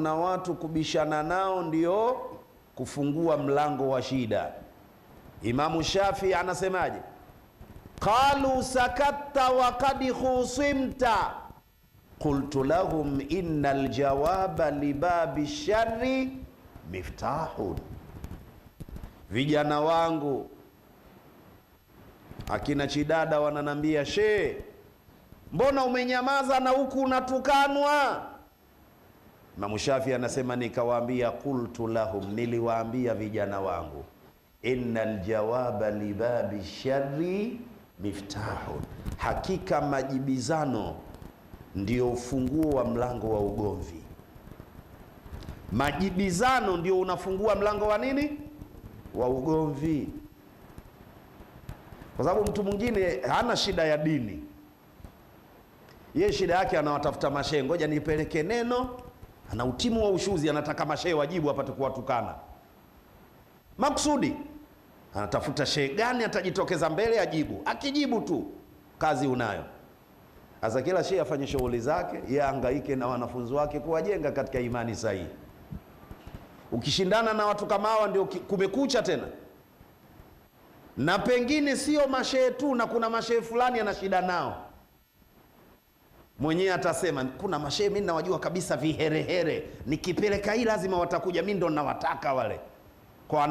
Kuna watu kubishana nao ndio kufungua mlango wa shida. Imamu Shafi anasemaje? Qalu sakatta wa qad khusimta qultu lahum innal jawaba libabi sharri miftahun. Vijana wangu akina Chidada wananambia, she, mbona umenyamaza na huku unatukanwa? Imamu Shafi anasema nikawaambia, qultu lahum, niliwaambia vijana wangu, innal jawaba libabi sharri miftahun, hakika majibizano ndio ufunguo wa mlango wa ugomvi. Majibizano ndio unafungua mlango wa nini? Wa ugomvi. Kwa sababu mtu mwingine hana shida ya dini, ye shida yake anawatafuta mashehe, ngoja nipeleke neno. Ana utimu wa ushuzi, anataka mashehe wajibu apate kuwatukana makusudi. Anatafuta shehe gani atajitokeza mbele ajibu, akijibu tu kazi unayo. Sasa kila shehe afanye shughuli zake, yeye ahangaike na wanafunzi wake kuwajenga katika imani sahihi. Ukishindana na watu kama hawa ndio kumekucha tena. Na pengine sio mashehe tu, na kuna mashehe fulani ana shida nao mwenyewe atasema kuna mashehe mimi nawajua kabisa viherehere, nikipeleka hii lazima watakuja, mimi ndo nawataka wale. Kwa